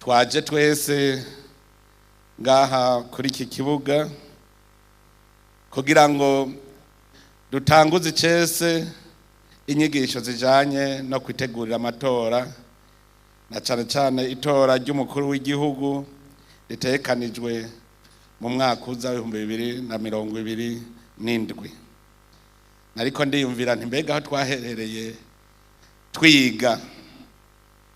Twaje twese ngaha kuri iki kibuga kugira ngo dutanguze icese inyigisho zijanye no kwitegurira amatora, na cane cane itora ry'umukuru w'igihugu ritegekanijwe mu mwaka uza w'2027. Nariko ndiyumvira nti mbega aho twaherereye twiga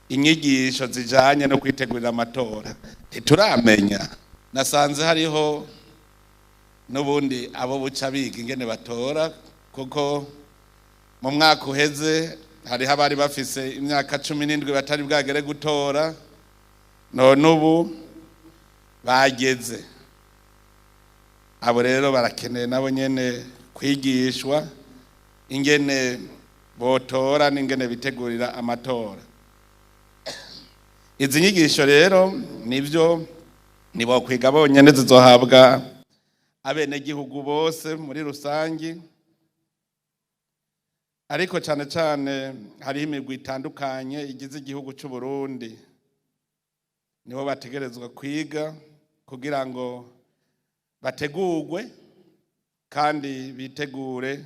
inyigisho zijanye no kwitegurira amatora ntituramenya. Nasanze hariho n'ubundi abo buca biga ingene batora, kuko mu mwaka uheze hariho abari bafise imyaka 17 batari bwagere gutora, none ubu bageze. Abo rero barakeneye nabo nyene kwigishwa ingene botora n'ingene bitegurira amatora. Izi nyigisho rero nivyo ntibokwiga bonyene, zizohabwa abenegihugu bose muri rusangi, ariko cane cane hariho imigwi itandukanye igize igihugu c'u Burundi, nibo bategerezwa kwiga kugira ngo bategurwe kandi bitegure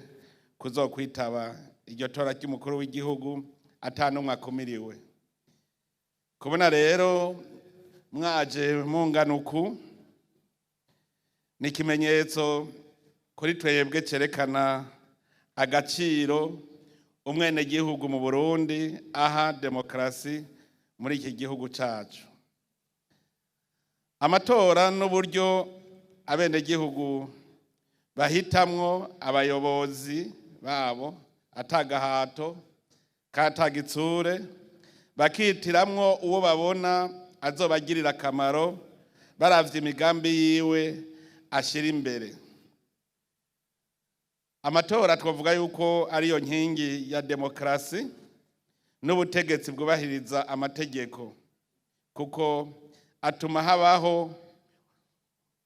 kuzokwitaba iryo tora ry'umukuru w'igihugu ata n'umwe akumiriwe. Kubona rero mwaje mungana uku ni ikimenyetso kuri twebwe cerekana agaciro umwenegihugu mu Burundi aha demokarasi muri iki gihugu cacu. Amatora n'uburyo abenegihugu bahitamwo abayobozi babo atagahato katagitsure, bakitiramwo uwo babona azobagirira akamaro baravye imigambi yiwe ashira imbere. Amatora twavuga yuko ariyo nkingi ya demokarasi n'ubutegetsi bwubahiriza amategeko, kuko atuma habaho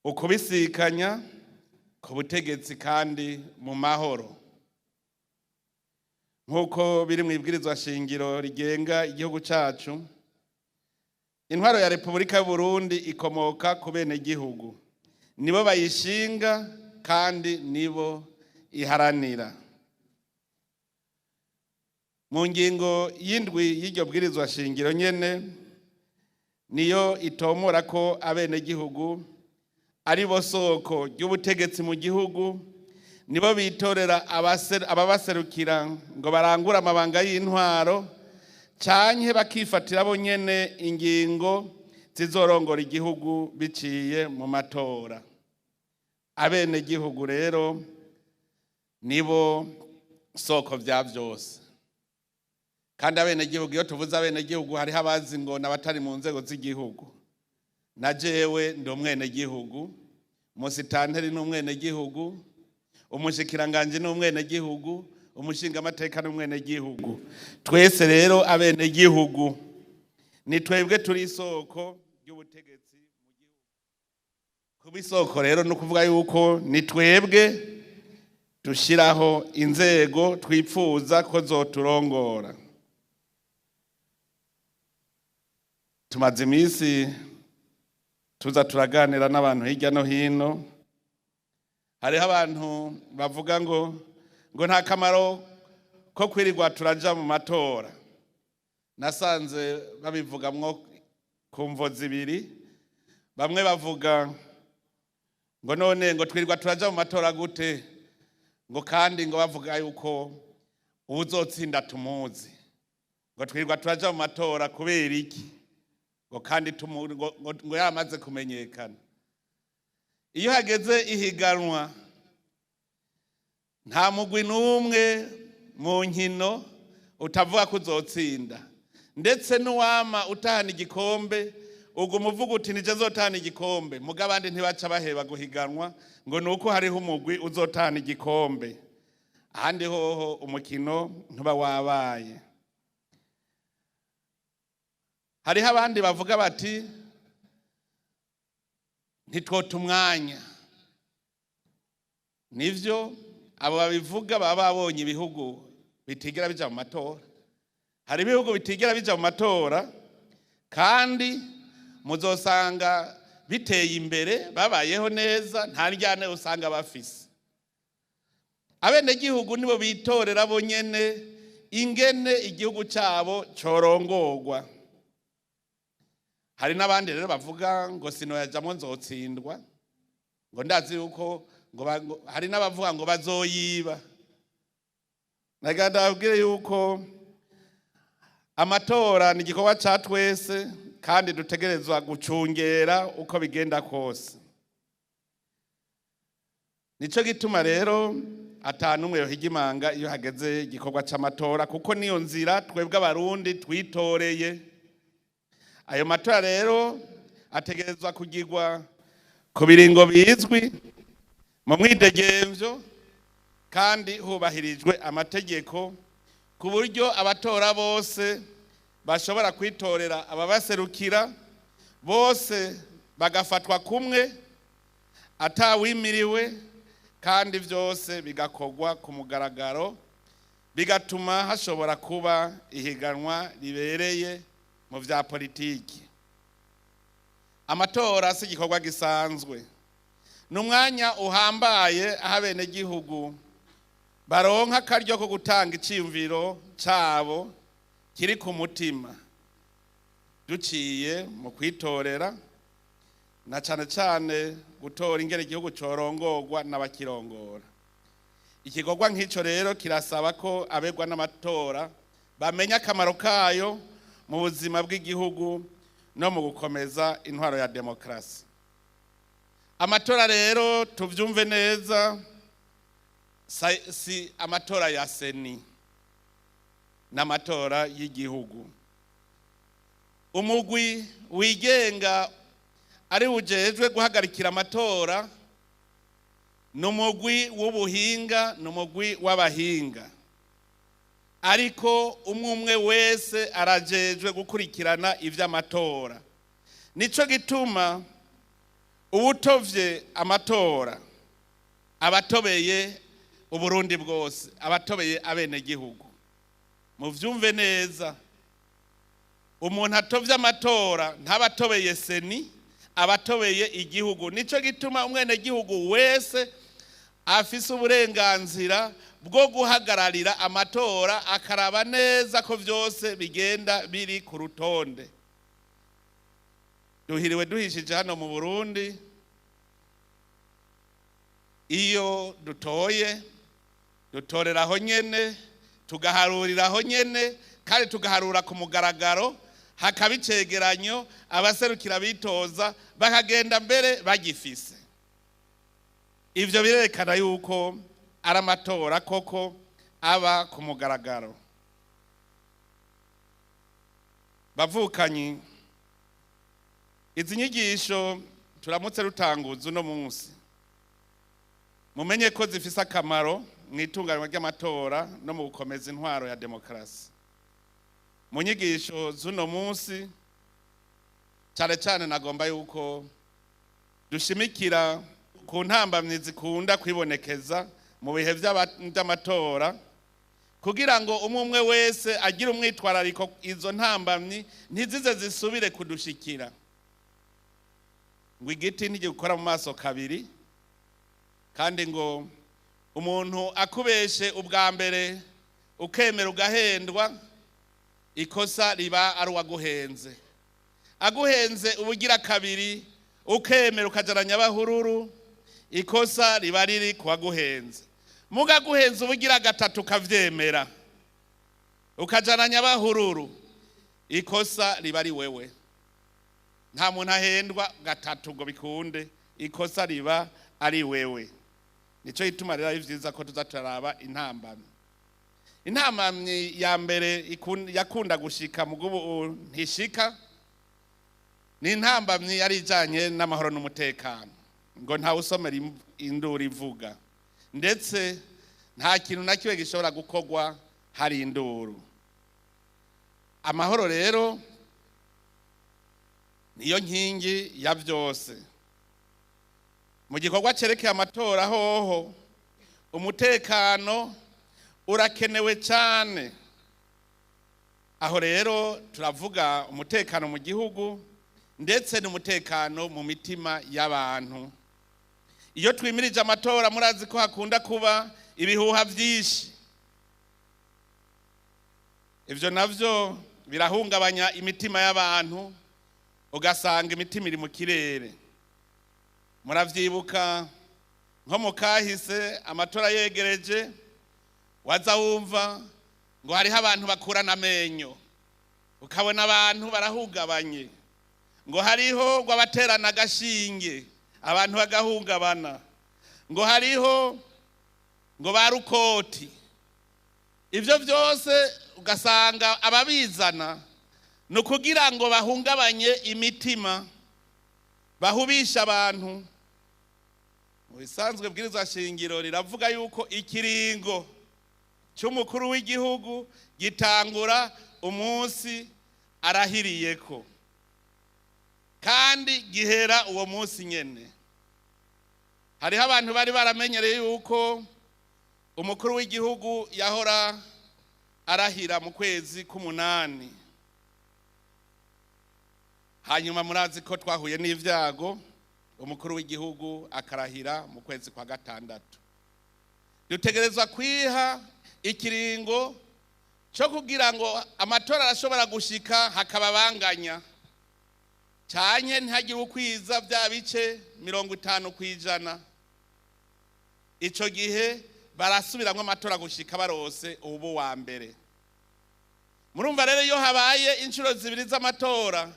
ukubisikanya ku butegetsi kandi mu mahoro, nk'uko biri mu ibwirizwa shingiro rigenga igihugu cacu. Intwaro ya Repubulika y'u Burundi ikomoka ku benegihugu, nibo bayishinga kandi nibo iharanira. Mu ngingo y'indwi y'iryo bwirizwa shingiro nyene niyo itomora ko abenegihugu ari bo soko ry'ubutegetsi mu gihugu, nibo bitorera ababaserukira ngo barangure amabanga y'intwaro, canke bakifatira bo nyene ingingo zizorongora igihugu biciye mu matora. Abenegihugu rero nibo soko vya vyose. Kandi abenegihugu, iyo tuvuze abenegihugu hariho abazi ngo n'abatari mu nzego z'igihugu. Na jewe ndi umwenegihugu, umusitanteri ni umwenegihugu, umushikiranganji ni umwenegihugu, umushingamateka ni umwenegihugu. Twese rero abenegihugu ni twebwe turi isoko ry'ubutegetsi mu gihugu. Kuba isoko rero ni ukuvuga yuko ni twebwe dushiraho inzego twipfuza ko zoturongora. Tumaze iminsi tuza turaganira n'abantu hirya no hino. Hariho abantu bavuga ngo nta kamaro ko kwirirwa turaja mu matora. Nasanze babivugamwo ku mvo zibiri. Bamwe bavuga ngo none ngo twirirwa turaja mu matora gute, ngo kandi ngo bavuga yuko uwuzotsinda tumuzi, ngo twirirwa turaja mu matora kubera iki, ngo kandi ngo yamaze kumenyekana. Iyo hageze ihiganwa nta mugwi n'umwe mu nkino utavuga ko uzotsinda, ndetse n'uwama utahana igikombe uguma uvuga uti nije nzotahana igikombe, muga abandi ntibaca baheba guhiganwa ngo nuko hariho umugwi uzotahana igikombe. Ahandi hoho umukino ntuba wabaye. Hariho abandi bavuga bati ntitwota umwanya. Nivyo abo babivuga baba babonye ibihugu bitigera bija mu matora. Hari ibihugu bitigera bija mu matora kandi Muzosanga biteye imbere, babayeho neza, nta ndyane usanga bafise. Abenegihugu nibo bitorera bonyene ingene igihugu cabo corongorwa. Hari n'abandi rero bavuga ngo sinoyajamwo nzotsindwa, ngo ndazi yuko ngo hari n'abavuga ngo bazoyiba. Nagira ndababwire yuko amatora ni igikorwa ca twese kandi dutegerezwa gucungera uko bigenda kose. Nico gituma rero ata n'umwe yohiga imanga iyo hageze igikorwa c'amatora, kuko niyo nzira twebwe Abarundi twitoreye. Ayo matora rero ategerezwa kugirwa ku biringo bizwi, mu mwidegemvyo, kandi hubahirijwe amategeko, ku buryo abatora bose bashobora kwitorera ababaserukira, bose bagafatwa kumwe atawimiriwe, kandi vyose bigakorwa ku mugaragaro, bigatuma hashobora kuba ihiganwa ribereye mu vya politiki. Amatora si igikorwa gisanzwe, ni umwanya uhambaye aho abenegihugu baronka akaryo ko gutanga iciyumviro cabo kiri ku mutima, duciye mu kwitorera na cane cane gutora ingene igihugu corongorwa n'abakirongora. Igikorwa nk'ico rero kirasaba ko abegwa n'amatora bamenya akamaro kayo mu buzima bw'igihugu no mu gukomeza intwaro ya demokrasi. Amatora rero tuvyumve neza, si amatora ya seni, n'amatora y'igihugu. Umugwi wigenga ari ujejwe guhagarikira amatora n'umugwi w'ubuhinga, n'umugwi w'abahinga, ariko umwe umwe wese arajejwe gukurikirana ivy'amatora. Nico gituma uwutovye amatora abatobeye Uburundi bwose, abatobeye abenegihugu. Muvyumve neza, umuntu atovye amatora ntabatobeye seni, abatobeye igihugu. Nico gituma umwenegihugu wese afise uburenganzira bwo guhagararira amatora, akaraba neza ko vyose bigenda biri ku rutonde. Duhiriwe duhishije hano mu Burundi, iyo dutoye dutoreraho nyene, tugaharuriraho nyene, kandi tugaharura ku mugaragaro, hakaba icegeranyo, abaserukira bitoza bakagenda mbere bagifise. Ivyo birerekana yuko ari amatora koko aba ku mugaragaro. Bavukanyi, izi nyigisho turamutse rutanguza uno munsi, mumenye ko zifise akamaro mu itunganywa ry'amatora no mu gukomeza intwaro ya demokrasi. Mu nyigisho z'uno munsi cane cane nagomba yuko dushimikira ku ntambamyi zikunda kwibonekeza mu bihe vy'amatora, kugira ngo umwe umwe wese agire umwitwarariko izo ntambamyi ntizize zisubire kudushikira. Ngo igiti ntigikora mu maso kabiri, kandi ngo umuntu akubeshe ubwa mbere ukemera ugahendwa, ikosa riba ari uwaguhenze. Aguhenze ubugira kabiri ukemera ukajana nyabahururu, ikosa riba riri kuwaguhenze. Mugaguhenze ubugira gatatu ukavyemera ukajana nyabahururu, ikosa riba ari wewe. Nta muntu ahendwa gatatu ngo bikunde, ikosa riba ari wewe. Nico gituma rero ari vyiza ko tuza turaraba intambamyi. Intambamyi ya mbere yakunda gushika mugubu ntishika, ni intambamyi yari ijanye n'amahoro n'umutekano. Ngo nta usomera induru ivuga, ndetse nta kintu na kimwe gishobora gukorwa hari induru. Amahoro rero niyo nkingi ya vyose. Mu gikorwa cerekeye amatora hoho, umutekano urakenewe cyane. Aho rero turavuga umutekano mu gihugu, ndetse n'umutekano mu mitima y'abantu. Iyo twimirije amatora, murazi ko hakunda kuba ibihuha byinshi. Ibyo navyo birahungabanya imitima y'abantu, ugasanga imitima iri mu kirere. Muravyibuka nko mu kahise, amatora yegereje, waza wumva ngo hariho abantu bakurana amenyo, ukabona abantu barahungabanye, ngo hariho ngo abaterana agashinge, abantu bagahungabana, ngo hariho ngo ba rukoti. Ibyo byose ugasanga ababizana ni ukugira ngo bahungabanye imitima, bahubishe abantu. Mu bisanzwe, bwirizwa shingiro riravuga yuko ikiringo cy'umukuru w'igihugu gitangura umunsi arahiriyeko, kandi gihera uwo munsi nyene. Hariho abantu bari baramenyereye yuko umukuru w'igihugu yahora arahira mu kwezi k'umunani. Hanyuma murazi ko twahuye n'ibyago, umukuru w'igihugu akarahira mu kwezi kwa gatandatu. Dutegerezwa kwiha ikiringo cyo kugira ngo amatora arashobora gushika hakaba banganya cyane, ntihagire ukwiza bya bice 50%. Icyo gihe barasubiramwo amatora gushika barose ubu wa mbere. Murumva rero, iyo habaye inshuro zibiri z'amatora,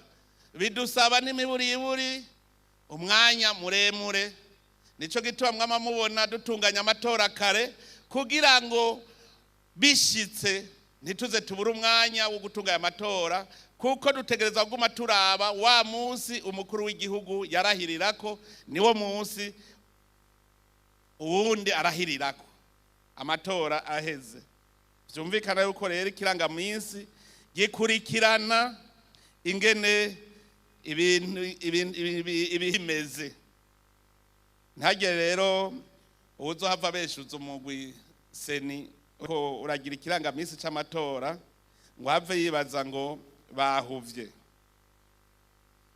bidusaba n'imiburiburi umwanya muremure. Nico gituma mwama mubona dutunganya amatora kare, kugira ngo bishitse ntituze tubure umwanya wo gutunganya amatora, kuko dutegereza kuguma turaba wa munsi umukuru w'igihugu yarahirirako, niwo munsi uwundi arahirirako amatora aheze. Vyumvikana yuko rero ikirangaminsi gikurikirana ingene ibintu ibimeze. Ntagere rero uwuzohava abeshuza umugwi CENI ko uragira ikirangaminsi c'amatora ngo have yibaza ngo bahuvye.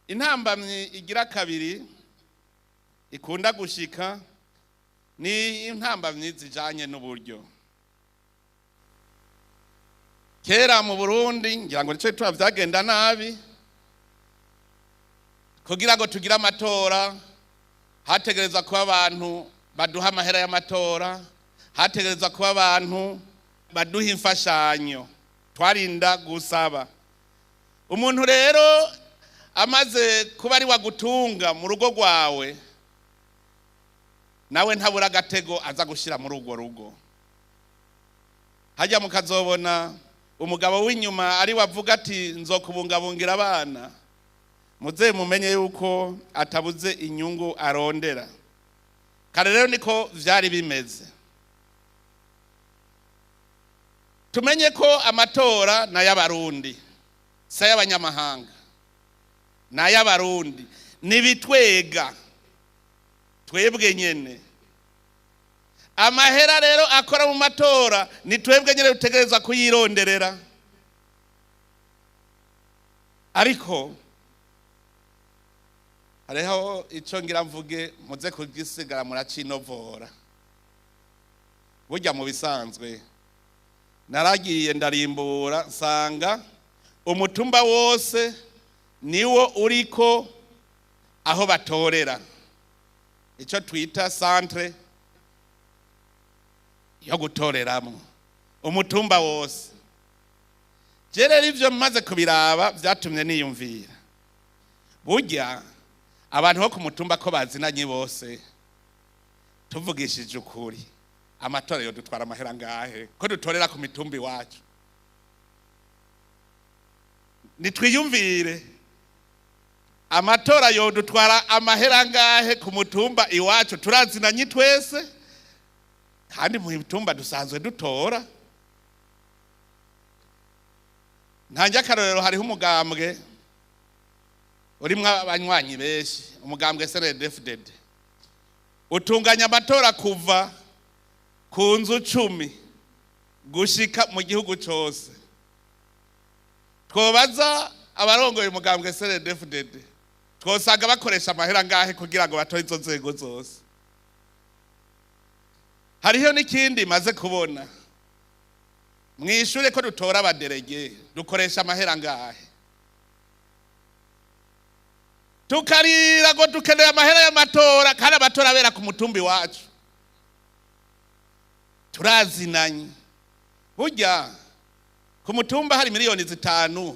Intambamyi igira kabiri ikunda gushika ni intambamyi zijanye n'uburyo. Kera mu Burundi, ngira ngo nico gituma vyagenda nabi, kugira ngo tugire amatora hategerezwa kuba abantu baduha amahera y'amatora, hategerezwa kuba abantu baduha imfashanyo, twarinda gusaba. Umuntu rero amaze kuba ari wagutunga mu rugo rwawe, nawe ntabura agatego aza gushyira muri urwo rugo. Hajya mukazobona umugabo w'inyuma ari wavuga ati: "Nzokubungabungira abana", muze mumenye yuko atabuze inyungu arondera. Kare rero niko vyari bimeze. Tumenye ko amatora n'ay'Abarundi, si ay'abanyamahanga, n'ay'Abarundi, nibitwega twebwe nyene. Amahera rero akora mu matora ni twebwe nyene dutegerezwa kuyironderera. Ariko hariho ico ngira mvuge, muze kugisigara muracinovora. Burya mu bisanzwe naragiye ndarimbura, nsanga umutumba wose niwo uriko aho batorera, icyo twita centre yo gutoreramo, umutumba wose. Je rero ivyo maze kubiraba, vyatumye niyumvira: burya abantu bo ku mutumba ko bazinanye bose, tuvugishije ukuri, amatora yo dutwara amahera ngahe ko dutorera ku mitumba iwacu? Nitwiyumvire, amatora yo dutwara amahera ngahe ku mutumba iwacu? Turazinanye twese, kandi mu mitumba dusanzwe dutora. Ntange akarorero: hariho umugambwe urimwo abanywanyi benshi, umugambwe CNDD-FDD, utunganya amatora kuva ku nzu 10 gushika mu gihugu cose. Twobaza abarongoye umugambwe CNDD-FDD. Twosanga bakoresha amahera ngahe kugira ngo batore izo nzego zose? Hariho n'ikindi maze kubona mw'ishure: ko dutora aba délégués, dukoresha amahera ngahe? Tukarira ngo dukeneye amahera y'amatora, kandi amatora abera ku mutumbi wacu, turazinanye. Burya ku mutumba hari miliyoni 5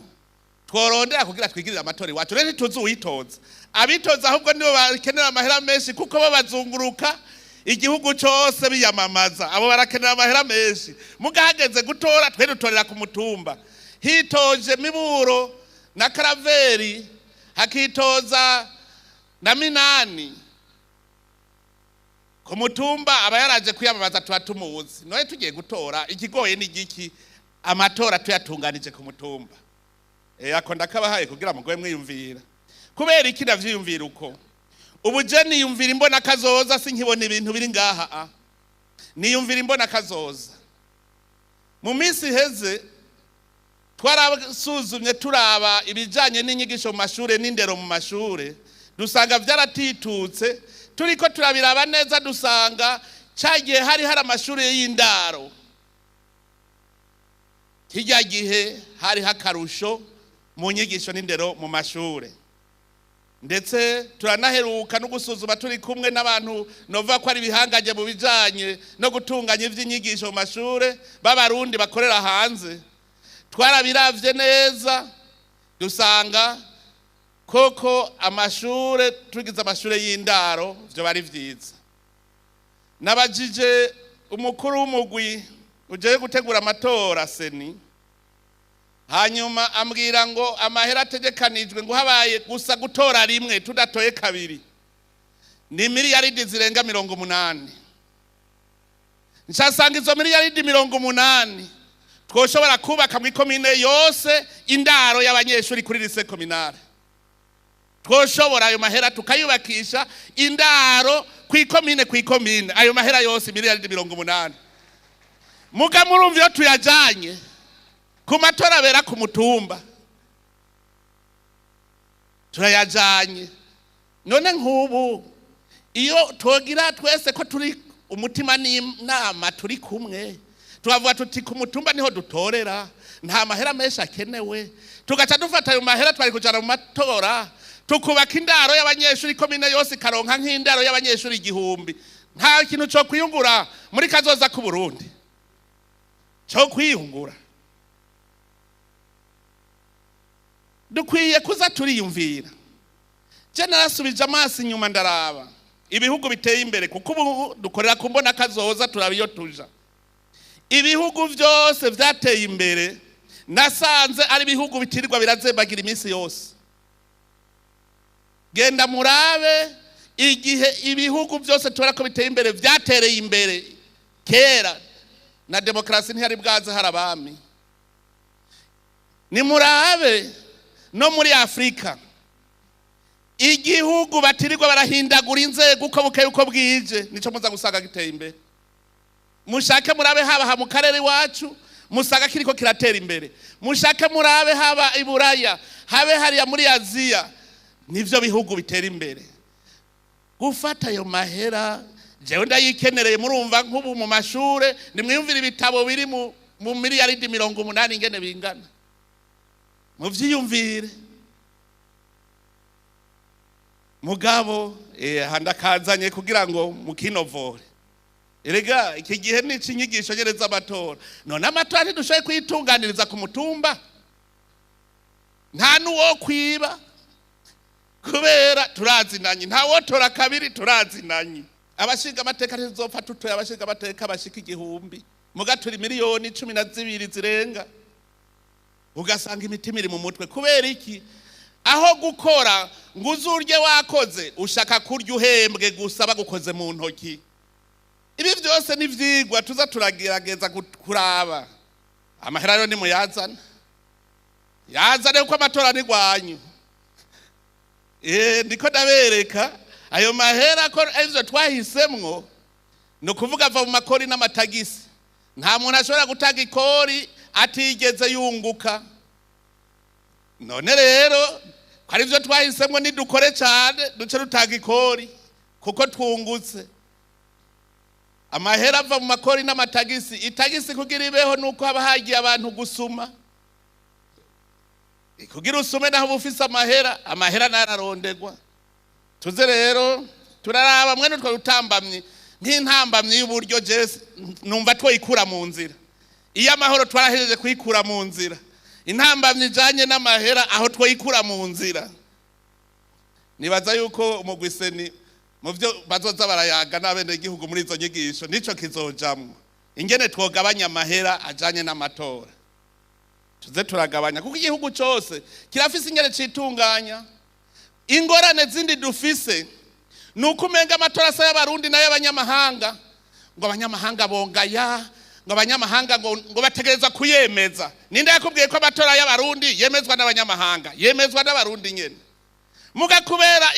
tworondera kugira twigirire amatora iwacu. Rero ntituzi uwitoza. Abitoza ahubwo nibo bakenera amahera menshi, kuko bo bazunguruka igihugu cose biyamamaza. Abo barakenera amahera menshi. Mugahageze gutora, twe dutorera ku mutumba. Hitoje Miburo na Karaveri, hakitoza na Minani, ku mutumba aba yaraje kwiyamamaza, tuba tumuzi. None tugiye gutora, ikigoye ni igiki? Amatora tuyatunganije ku mutumba. Ako ndakabahaye kugira mugoye mwiyumvira. Kubera iki ndavyiyumvira uko? Ubu je niyumvira imbona kazoza, sinkibona ibintu biri ngaha. A niyumvira imbona kazoza. Mu minsi iheze twarasuzumye, turaba ibijanye n'inyigisho mu mashure n'indero mu mashure, dusanga vyaratitutse. Turiko turabiraba neza, dusanga cagihe hari amashure y'indaro, kirya gihe hariho akarusho mu nyigisho n'indero mu mashure. Ndetse turanaheruka no gusuzuma turi kumwe n'abantu nova ko ari ibihangange mu bijanye no gutunganya ivy'inyigisho mu mashure, b'Abarundi bakorera hanze. Twarabiravye neza, dusanga koko amashure, tugize amashure y'indaro, vyo bari vyiza. Nabajije umukuru w'umugwi ujeje gutegura amatora, CENI, hanyuma ambwira ngo amahera ategekanijwe, ngo habaye gusa gutora rimwe tudatoye kabiri, ni miliyaridi zirenga 80. Nshasanga izo miliyaridi 80 twoshobora kubaka mu ikomine yose indaro y'abanyeshuri kuri lycée communale. Twoshobora ayo mahera tukayubakisha indaro ku ikomine, ku ikomine, ayo mahera yose miliyaridi 80. Muga murumva, iyo tuyajanye ku matora abera ku mutumba, turayajanye. None nk'ubu iyo twogira twese ko turi umutima n'inama, turi kumwe, tukavuga tuti ku mutumba niho dutorera, nta mahera menshi akenewe, tugaca dufata ayo mahera twari kujana mu matora, tukubaka indaro y'abanyeshuri, komine yose ikaronka nk'indaro y'abanyeshuri 1000, nta kintu co kwiyungura muri kazoza k'u Burundi? Co kwiyungura. Dukwiye kuza turiyumvira. Je narasubije amaso inyuma, ndaraba ibihugu biteye imbere, kuko ubu dukorera ku mbona kazoza, turaba iyo tuja. Ibihugu byose vyateye imbere nasanze ari ibihugu bitirirwa birazembagira iminsi yose. Genda murabe igihe ibihugu byose tubona ko biteye imbere vyatereye imbere kera, na demokarasi ntiyari bwaze, hari abami. Nimurabe no muri Afurika, igihugu batirirwa barahindagura inzego uko bukeye uko bwije, nico muza gusanga giteye imbere. Mushake murabe haba mu karere iwacu, musanga kiriko kiratera imbere. Mushake murabe haba i Buraya, habe hariya muri Aziya, nivyo bihugu bitera imbere. Gufata ayo mahera, jewe ndayikenereye. Murumva, nk'ubu mu mashure, nimwiyumvire ibitabo biri mu miliyaridi 80 ingene bingana, muvyiyumvire. Mugabo handakazanye kugira ngo mukinovore. Erega iki gihe ni icinyigisho nyene z'amatora. None amatora ntidushoboye kuyitunganiriza ku mutumba? Nta n'uwo kwiba kubera turazinanye, nta wotora kabiri, turazinanye. Abashinga amateka, ntizopfa tutoye abashinga amateka bashika 1000, muga turi miliyoni 12 zirenga. Ugasanga imitima iri mu mutwe. Kubera iki? Aho gukora ngo uzurye wakoze, ushaka kurya uhembwe gusa, bagukoze mu ntoki. Ibi byose ni ivyigwa tuza turagerageza kuraba. Amahera rero nimuyazana, yazane, kuko amatora ni gwanyu. Ndiko ndabereka ayo mahera ko ivyo twahisemwo, ni ukuvuga ava mu makori n'amatagisi. Nta muntu ashobora gutanga ikori atigeze yunguka. None rero Ko ari byo twahisemo, nidukore cyane duce rutanga ikori kuko twungutse. Amahera ava mu makori n'amatagisi. Itagisi kugira ibeho nuko haba hagiye abantu gusuma. Kugira usume naho uba ufise amahera, amahera nararondegwa. Tuze rero turaraba mwene utwo rutambamyi, nk'intambamyi y'uburyo jese numva twoyikura mu nzira. Iyo amahoro twarahejeje kuyikura mu nzira, intambamyi ijanye n'amahera aho twoyikura mu nzira. Nibaza yuko umugwi CENI mu byo bazoza barayaga n'abenegihugu muri izo nyigisho nico kizojamwo, ingene twogabanya amahera ajanye n'amatora. Tuze turagabanya kuko igihugu cose kirafise ingene citunganya. Ingorane zindi dufise ni uko umenga amatora asa y'Abarundi n'ay'abanyamahanga, ngo abanyamahanga bongaya, ngo abanyamahanga ngo bategereza kuyemeza. Ninde yakubwiye ko amatora y'Abarundi yemezwa n'abanyamahanga? Yemezwa n'Abarundi nyene. Muga kubera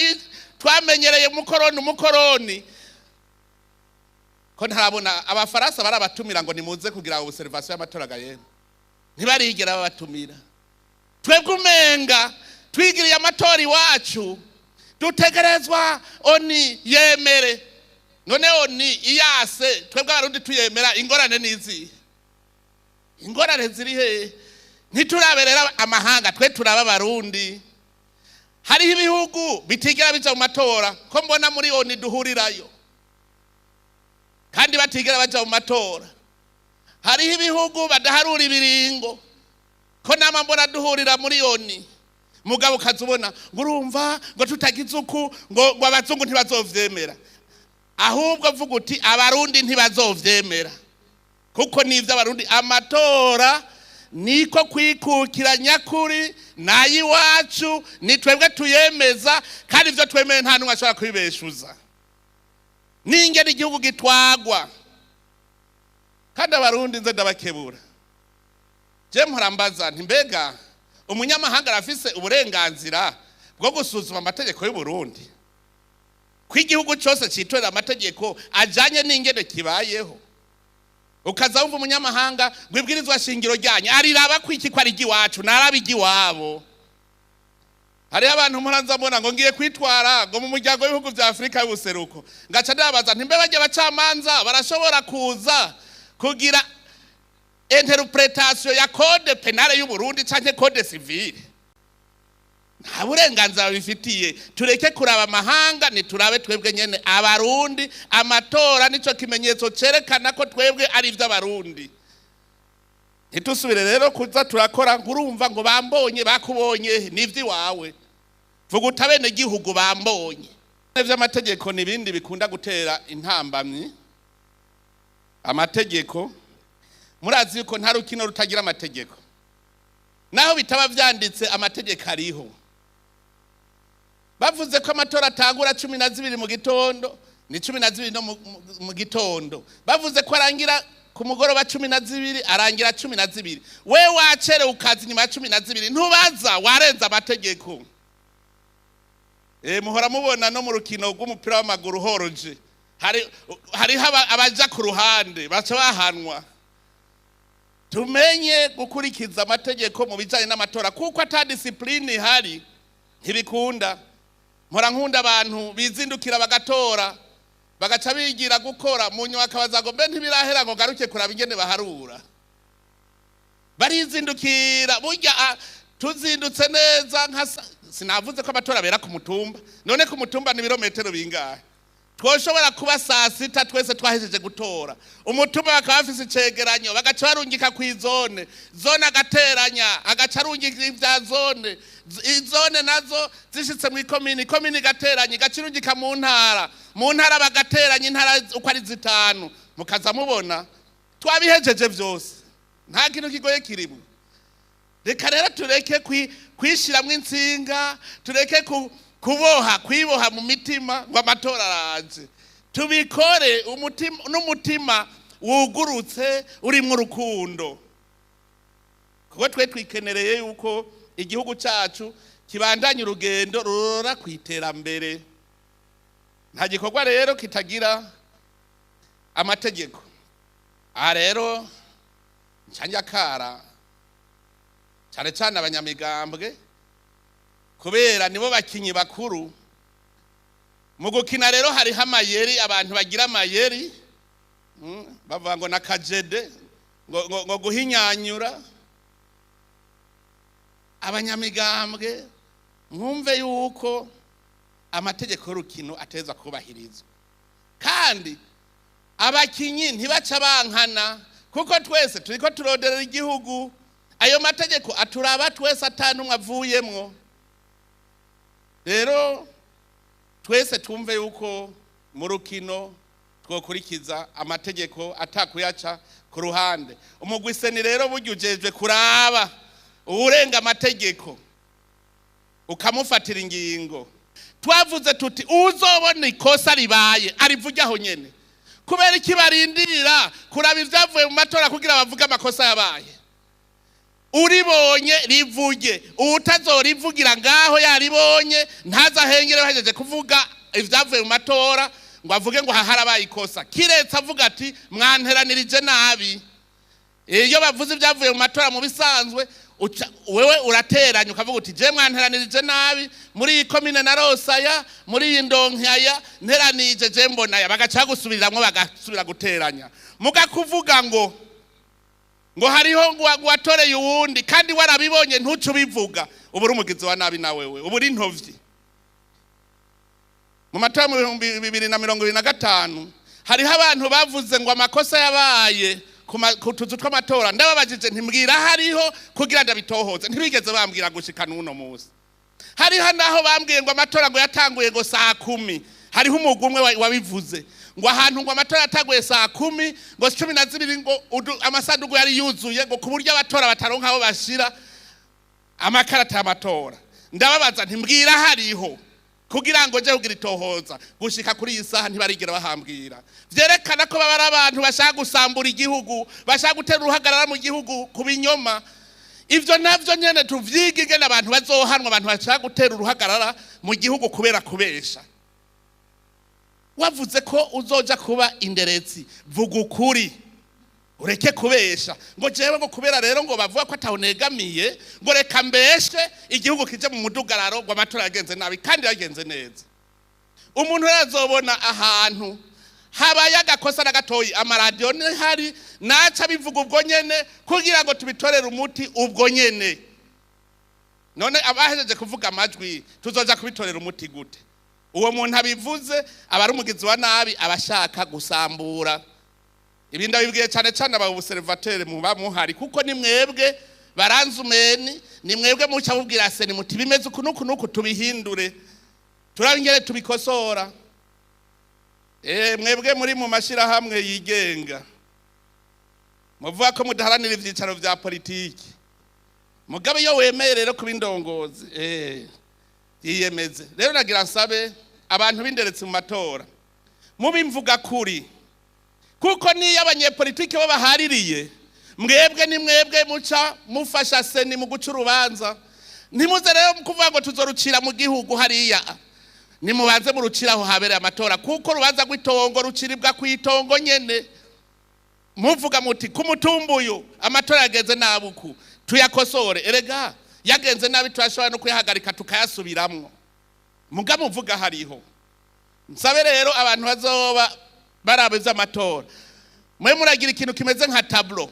twamenyereye umukoroni, umukoroni ko ntarabona Abafaransa barabatumira ngo nimuze kugira observation y'amatora gayene, ntibarigera babatumira. Twebwe umenga twigiriye amatora iwacu dutegerezwa ONU yemere. None ONU iyase, twebwe Abarundi tuyemera, ingorane nizi? Ingorane ziri hehe? Ntituraberera amahanga, twe turaba Abarundi. Hariho ibihugu bitigera bija mu matora, ko mbona muri ONU duhurirayo kandi batigera baja mu matora. Hariho ibihugu badaharura ibiringo, ko nama mbona duhurira muri ONU. Mugabo ukaza ubona ngo urumva ngo tutagize uku ngo abazungu ntibazovyemera. Ahubwo vuga uti Abarundi ntibazovyemera, kuko nivyo Abarundi. Amatora niko kwikukira nyakuri, nayiwacu, ni twebwe tuyemeza, kandi ivyo twemeye nta n'umwe ashobora kubibeshuza. N'ingene igihugu gitwagwa. Kandi Abarundi nze ndabakebura, je mpora nti mbega umunyamahanga arafise uburenganzira bwo gusuzuma amategeko y'u Burundi, ko igihugu cyose citorera amategeko ajanye n'ingene kibayeho? Ukaza wumva umunyamahanga ngo ibwirizwa shingiro ryanyu ariraba ko iki, ko ari iry'iwacu, naraba iry'iwabo. Hariho abantu mpora mbona ngo ngiye kwitwara ngo mu muryango w'ibihugu vya Afurika y'Ubuseruko, ngaca ndabaza nti mbe barya abacamanza barashobora kuza kugira interprétation ya code pénal y'u Burundi canke code civil? Nta burenganzira babifitiye. Tureke kuraba amahanga, niturabe twebwe nyene Abarundi. Amatora nico kimenyetso cerekana ko twebwe ari ivy'Abarundi. Ntitusubire rero kuza turakora ngo urumva ngo bambonye, bakubonye n'ivy'iwawe. Vuga uti abenegihugu bambonye. Vy'amategeko n'ibindi bikunda gutera intambamyi. Amategeko, murazi yuko nta rukino rutagira amategeko. Naho bitaba vyanditse, amategeko ariho. Bavuze ko amatora atangura 12 mu gitondo, ni 12 no mu gitondo. Bavuze ko arangira ku mugoroba 12, arangira 12. We wacerewe ukaza inyuma ya 12, ntubaza, warenza amategeko. Muhora mubona no mu rukino rw'umupira w'amaguru horoje, hariho abaja ku ruhande baca bahanwa. Tumenye gukurikiza amategeko mu bijanye n'amatora, kuko ata discipline ihari ntibikunda. Mpora nkunda abantu bizindukira bagatora, bagaca bigira gukora, mu nyuma akabaza ngo mbe ntibirahera ngo ngaruke kuraba ingene baharura. Barizindukira burya. Tuzindutse neza nka sinavuze ko amatora abera ku mutumba? None ku mutumba ni ibirometero bingahe? Twoshobora kuba saa sita twese twahejeje gutora. Umutumba bakaba bafise icegeranyo, bagaca barungika ku izone, zone agateranya, agaca arungika ivya zone, izone nazo zishitse mu ikomini, ikomini igateranya, igaca irungika mu ntara, mu ntara bagateranya intara uko ari zitanu, mukaza mubona twabihejeje vyose. Nta kintu kigoye kirimwo. Reka rero tureke kwishiramwo intsinga, tureke kuboha, kwiboha mu mitima ngo amatora araje. Tubikore umutima n'umutima wugurutse urimwo urukundo, kuko twe twikenereye yuko igihugu cyacu kibandanya urugendo rurora ku iterambere. Nta gikorwa rero kitagira amategeko. Aha rero ncanjakara cyane cyane abanyamigambwe. Kubera nibo bakinyi bakuru. Mu gukina rero hariho amayeri, abantu bagira amayeri, bavuga ngo nakajede, ngo guhinyanyura. Abanyamigambwe mwumve yuko amategeko y'urukino ateza kubahirizwa, kandi abakinyi ntibaca bankana, kuko twese turiko turoderera igihugu. Ayo mategeko aturaba twese, atanumwe avuyemwo. Rero twese twumve yuko mu rukino twokurikiza amategeko atakuyaca ku ruhande. Umugwi CENI rero burya ujejwe kuraba uwurenga amategeko ukamufatira ingingo. Twavuze tuti uzobona ikosa ribaye arivuge aho nyene. Kubera iki barindira kuraba ivyavuye mu matora kugira bavuge amakosa yabaye? Uribonye rivuge, uwutazorivugira ngaho yaribonye ntazahengere bahejeje kuvuga ivyavuye mu matora ngo avuge ngo haharabaye ikosa, kiretse avuga ati mwanteranirije nabi. Iyo bavuze ibyavuye mu matora, mu bisanzwe wewe urateranya ukavuga uti je mwanteranirije nabi, muri iyi komine narosaya, muri iyi ndonkaya nteranije je mbonaya, bagaca gusubiramwo bagasubira guteranya. Mugakuvuga ngo hariho ngo watoreye uwundi kandi warabibonye ntuce ubivuga, ubu uri umugizi wa nabi na wewe, ubu uri intovyi. Mu matora mu 2025 hariho abantu bavuze ngo amakosa yabaye ku tuzu tw'amatora. Ndababajije ntimbwira hariho kugira ndabitohoze, ntibigeze bambwira gushika n'uno munsi. Hariho naho bambwiye ngo amatora ngo yatanguye ngo saa 10. Hariho umugwi umwe wabivuze ngo ahantu ngo amatora yatanguye saa 10, ngo 12 ngo amasanduku yari yuzuye, ngo ku buryo abatora bataronka aho bashira amakarata y'amatora. Ndababaza ntimbwira hariho kugira ngo nje kugira itohoza, gushika kuri iyi saha ntibarigera bahambwira. Vyerekana ko baba ari abantu bashaka gusambura igihugu, bashaka gutera uruhagarara mu gihugu ku binyoma. Ivyo navyo nyene tuvyige ingene abantu bazohanwa, abantu bashaka gutera uruhagarara mu gihugu kubera kubesha. Wavuze ko uzoja kuba inderetsi, vuga ukuri, ureke kubesha ngo jewe ngo kubera rero ngo bavuga ko atawunegamiye ngo reka mbeshe igihugu kije mu mudugararo, ngo amatora yagenze nabi kandi yagenze neza. Umuntu rero azobona ahantu habaye agakosa na gatoyi, amaradiyo ntihari naca bivuga ubwo nyene kugira ngo tubitorere umuti ubwo nyene. None abahejeje kuvuga amajwi tuzoja kubitorera umuti gute? Uwo muntu abivuze aba ari umugizi wa nabi, aba ashaka gusambura. Ibi ndabibwiye cyane cyane aba observateur muba muhari, kuko ni mwebwe baranzumeni, ni mwebwe muca mubwira CENI muti bimeze uku nuku nuku, tubihindure, turabe tubikosora. Mwebwe muri mu mashirahamwe yigenga muvuga ko mudaharanira ivyicaro vya politiki, mugabe iyo wemeye rero kuba indongozi, yiyemeze. Rero nagira nsabe abantu b'inderetse mu matora mubimvuga kuri, kuko niyo abanyepolitiki bo bahaririye, mwebwe ni mwebwe muca mufasha CENI mu guca urubanza. Ntimuze rero kuvuga ngo tuzorucira mu gihugu hariya, nimubanze murucira aho habereye amatora, kuko urubanza rw'itongo ruciribwa ku itongo nyene. Muvuga muti ku mutumbuyu amatora yagenze nabi uku, tuyakosore. Erega yagenze nabi turashobora no kuyahagarika tukayasubiramwo, muga muvuga hariho. Nsabe rero abantu bazoba baraba ivy'amatora, mwe muragira ikintu kimeze nka tableau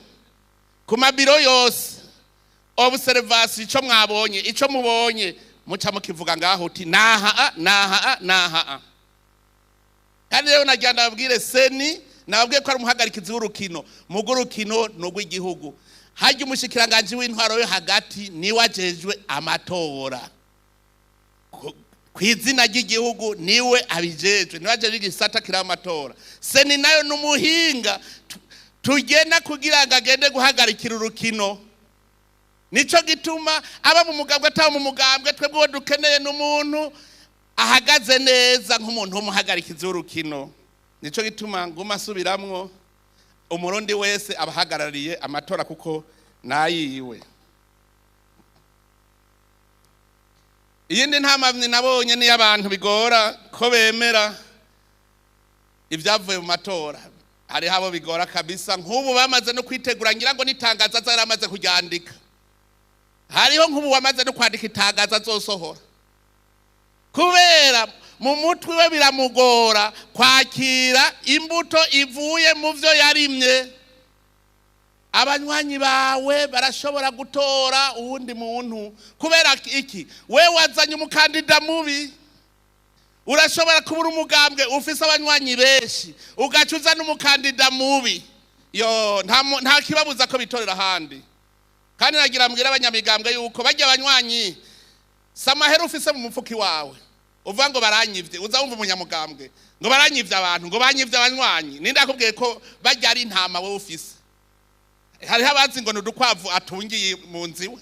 ku mabiro yose, observation, ico mwabonye, ico mubonye muca mukivuga ngaho uti naha a naha a naha a. Kandi rero nagira ndababwire, CENI nababwiye ko ari umuhagarikizi w'urukino, mugo urukino ni urw'igihugu. Harya umushikiranganji w'intwaro yo hagati niwe ajejwe amatora ku izina ry'igihugu, niwe abijejwe, niwe ajejwe igisata kiri amatora. CENI nayo ni umuhinga tugena kugira ngo agende guhagarikira urukino. Nico gituma aba mu mugambwe ataba mu mugambwe, twebwe uwo dukeneye n'umuntu ahagaze neza nk'umuntu w'umuhagarikizi w'urukino. Nico gituma nguma asubiramwo, umurundi wese abahagarariye amatora kuko nayiwe. Iyindi ntamamyi nabonye niyo abantu bigora ko bemera ibyavuye mu matora. Hariho abo bigora kabisa, nk'ubu bamaze no kwitegura, ngira ngo n'itangazo aza yaramaze kuryandika. Hariho nk'ubu wamaze no kwandika itangazo azosohora. Kubera mu mutwe we biramugora kwakira imbuto ivuye mu byo yarimye. Abanywanyi bawe barashobora gutora uwundi muntu kubera iki? We wazanye umukandida mubi. Urashobora kubura umugambwe ufise abanywanyi benshi, ugaca uzana umukandida mubi, yo nta kibabuza ko bitorera ahandi. Kandi nagira mbwira abanyamigambwe yuko bajya abanywanyi si amahera ufise mu mufuki wawe uvuga ngo baranyivye. Uza wumva umunyamugambwe ngo baranyivye abantu, ngo banyivye abanywanyi. Ninde akubwiye ko bajya ari intama wowe ufise? Hariho abazi ngo ni udukwavu atungiye mu nzu iwe.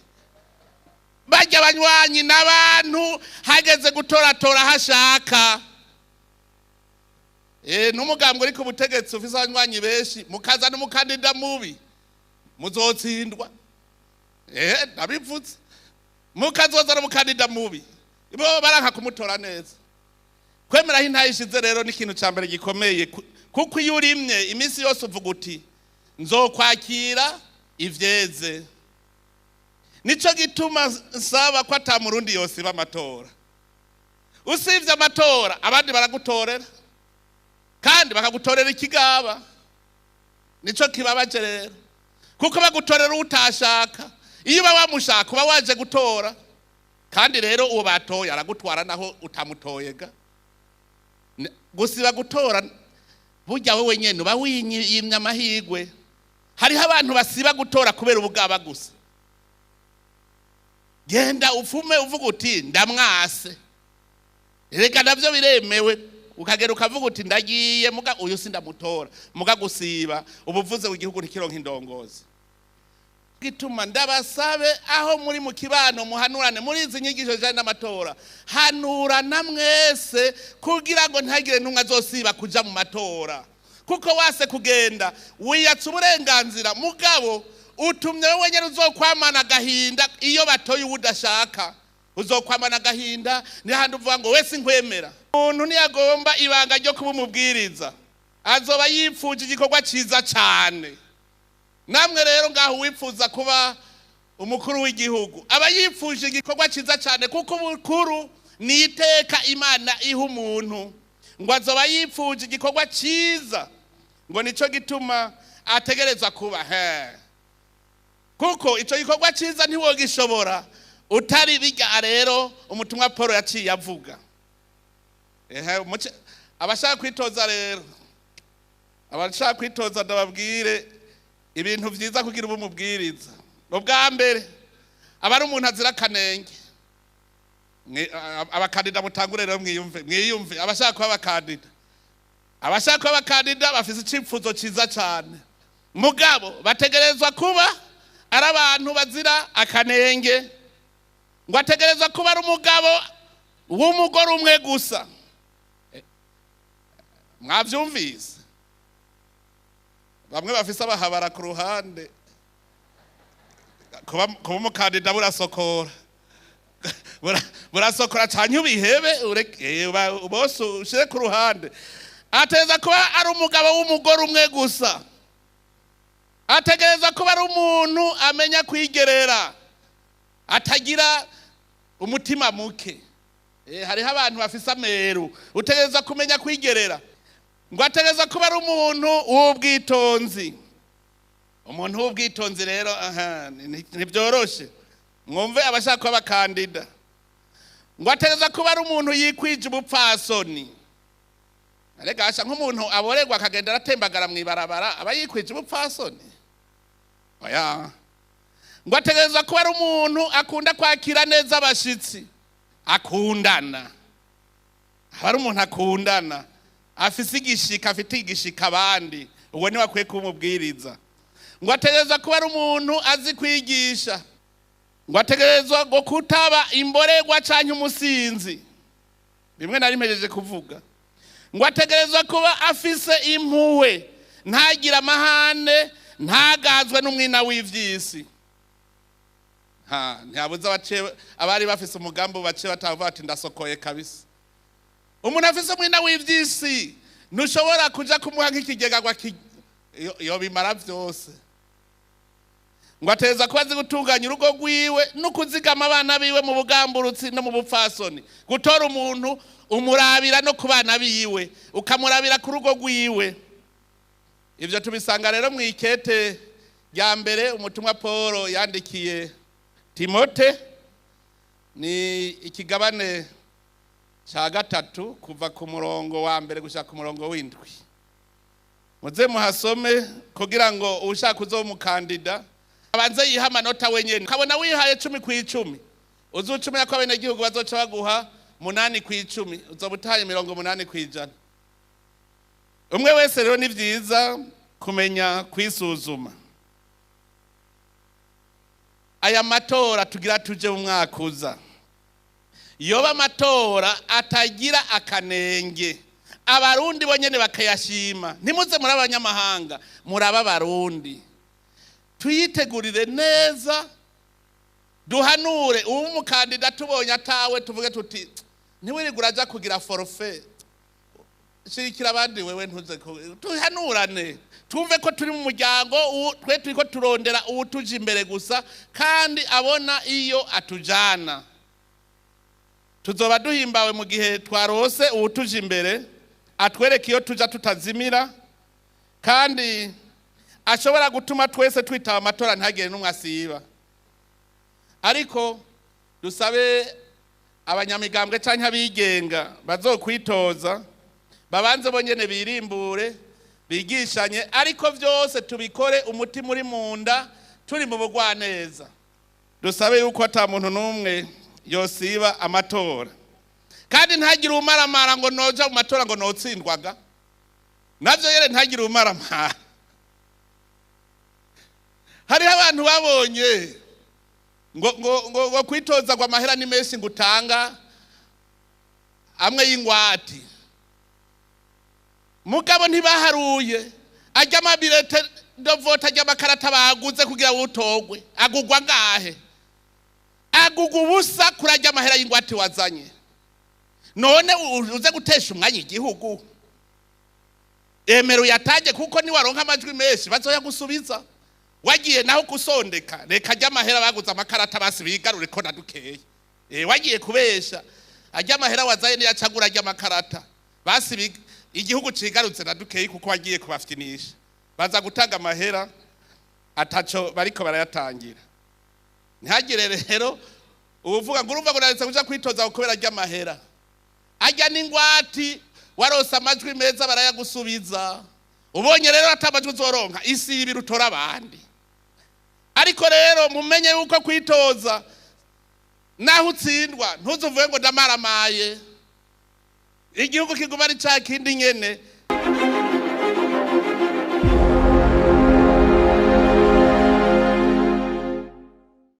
Bajya abanywanyi n'abantu hageze gutoratora hashaka. N'umugambwe uri ku butegetsi ufise abanywanyi benshi, mukaza n'umukandida mubi, muzotsindwa. Ndabivuze. Mukazoza n'umukandida mubi, bo baranka kumutora neza. Kwemera aho intahe ishize rero ni ikintu ca mbere gikomeye, kuko iyo urimye iminsi yose uvuga uti nzokwakira ivyeze. Nico gituma nsaba ko ata murundi yosiba amatora. Usivye amatora, abandi baragutorera, kandi bakagutorera ikigaba. Nico kibabaje rero, kuko bagutorera utashaka. Iyo uba wamushaka uba waje gutora. Kandi rero uwo batoye aragutwara naho utamutoyega. Gusiba gutora burya wewe nyene uba wiyimye amahirwe. Hariho abantu basiba gutora kubera ubugaba gusa. Genda ufume uvuga uti ndamwase, reka navyo biremewe. Ukagera ukavuga uti ndagiye, muga uyu sindamutora. Muga gusiba ubuvuze igihugu ntikironka indongozi. Gituma ndabasabe aho muri mu kibano muhanurane muri izi nyigisho zijanye n'amatora. Hanurana mwese kugira ngo ntihagire n'umwe azosiba kuja mu matora. Kuko wase kugenda wiyatsa uburenganzira, mugabo utumye wowe nyene uzokwamana agahinda. Iyo batoye uwo udashaka uzokwamana agahinda. Ni handi uvuga ngo wese nkwemera. Umuntu ntiyagomba ibanga ryo kuba umubwiriza, azoba yipfuje igikorwa ciza cane. Namwe rero ngaho uwipfuza kuba umukuru w'igihugu aba yipfuje igikorwa ciza cane, kuko umukuru ni iteka Imana iha umuntu. Ngo azoba yipfuje igikorwa ciza, ngo nico gituma ategerezwa kuba he, kuko ico gikorwa ciza ntiwogishobora utari bijya. Rero umutumwa Paul yaciye avuga, abashaka kwitoza rero, abashaka kwitoza ndababwire ibintu vyiza kugira ubu mubwiriza. Ubwa mbere aba ari umuntu azira akanenge. Abakandida mutangure rero mwiyumve, mwiyumve. Abashaka kuba abakandida, abashaka kuba abakandida bafise icipfuzo ciza cane, mugabo bategerezwa kuba ari abantu bazira akanenge. Ngo ategerezwa kuba ari umugabo w'umugore umwe gusa. Mwavyumvise? Bamwe bafise abahabara ku ruhande, kuba umukandida burasokora, burasokora canke ubihebe, ureke bose ushire ku ruhande. Ategereza kuba ari umugabo w'umugore umwe gusa. Ategereza kuba ari umuntu amenya kwigerera, atagira umutima muke. Hariho abantu bafise ameru, utegereza kumenya kwigerera. Ngo ategereza kuba ari umuntu w'ubwitonzi. Umuntu w'ubwitonzi rero, aha, ntibyoroshe. Mwumve abashaka kuba abakandida. Ngo ategereza kuba ari umuntu yikwije ubupfasoni. Arega asha nk'umuntu aborerwa akagenda aratembagara mw'ibarabara, aba yikwije ubupfasoni? Oya. Ngo ategereza kuba ari umuntu akunda kwakira neza abashitsi, akundana. Aba ari umuntu akundana, afise igishika, afite igishika abandi. Uwo niwe akwiye kumubwiriza. Ngo ategereza kuba ari umuntu azi kwigisha. Ngo ategerezwa ngo kutaba imborerwa canke umusinzi, bimwe nari mpejeje kuvuga. Ngo ategerezwa kuba afise impuhwe, ntagire amahane, ntagazwe n'umwina w'ivyisi. Ntiyabuze abari bafise umugambi bace batavuga bati ndasokoye kabisa. Umuntu afise umwina w'ivyisi ntushobora kuja kumuha nk'ikigega ngo yo bimara vyose. Ngo ateza kuba azi gutunganya urugo rwiwe no kuzigama abana biwe mu bugamburutsi no mu bupfasoni. Gutora umuntu umurabira no ku bana biwe, ukamurabira ku rugo rwiwe. Ibyo tubisanga rero mu ikete rya mbere umutumwa Paul yandikiye Timote, ni ikigabane cya 3 kuva ku murongo wa 1 gushika ku murongo w'7. Muze muhasome kugira ngo ushaka uzo umukandida abanze yiha amanota wenyene. Kabona wihaye 10 ku 10, uzucumira ko abenegihugu bazoca baguha 8 ku 10, uzoba utahaye 80%. Umwe wese rero ni vyiza kumenya kwisuzuma. Aya matora tugira tuje mu mwaka uza, yoba amatora atagira akanenge, abarundi bonyene bakayashima. Ntimuze muri abanyamahanga, muraba abarundi. Tuyitegurire neza, duhanure ubu umukandida tubonye atawe, tuvuge tuti ntiwirigura aja kugira forfait, shirikira abandi wewe ntuze. Tuhanurane, twumve ko turi mu muryango, twe turiko turondera uwutuje imbere gusa kandi abona iyo atujana. Tuzoba duhimbawe mu gihe twarose uwutuje imbere atwereka iyo tuja tutazimira, kandi ashobora gutuma twese twitaba amatora ntagire n'umwe asiba. Ariko dusabe abanyamigambwe canke abigenga bazokwitoza babanze bonyene birimbure, bigishanye, ariko vyose tubikore umutima uri munda, turi mu bugwaneza. Dusabe yuko ata muntu n'umwe yosiba amatora, kandi ntagire umaramara ngo noja mu matora ngo notsindwaga navyo yere, ntagire umaramara. Hariho abantu babonye ngo kwitoza ngo amahera ni menshi, ngo utanga amwe y'ingwati, mugabo ntibaharuye ajya ama bulletins de vote, ajya amakarata baguze kugira utogwe, agugwa ngahe? Agugwa ubusa kuri ajya amahera y'ingwate wazanye. None uze gutesha umwanya igihugu? Emera uyatange, kuko niwaronka amajwi menshi bazoyagusubiza. Wagiye naho gusondeka, reka ajya amahera baguze amakarata basi bigarure ko nadukeye. Wagiye kubesha, ajya amahera wazaye niyacagura ajya amakarata basi igihugu cigarutse nadukeye, kuko wagiye kubafyinisha. Baza gutanga amahera ataco bariko barayatangira. Ntihagire rero uvuga ngo urumva ngo naretse kuja kwitoza kubera ajya amahera. Ajya n'ingwati, warose amajwi meza barayagusubiza. Ubonye rero ata amajwi uzoronka, isi ibiri utora abandi. Ariko rero mumenye yuko kwitoza naho utsindwa ntuzuvuge ngo ndamaramaye, igihugu kiguma ari ca kindi nyene.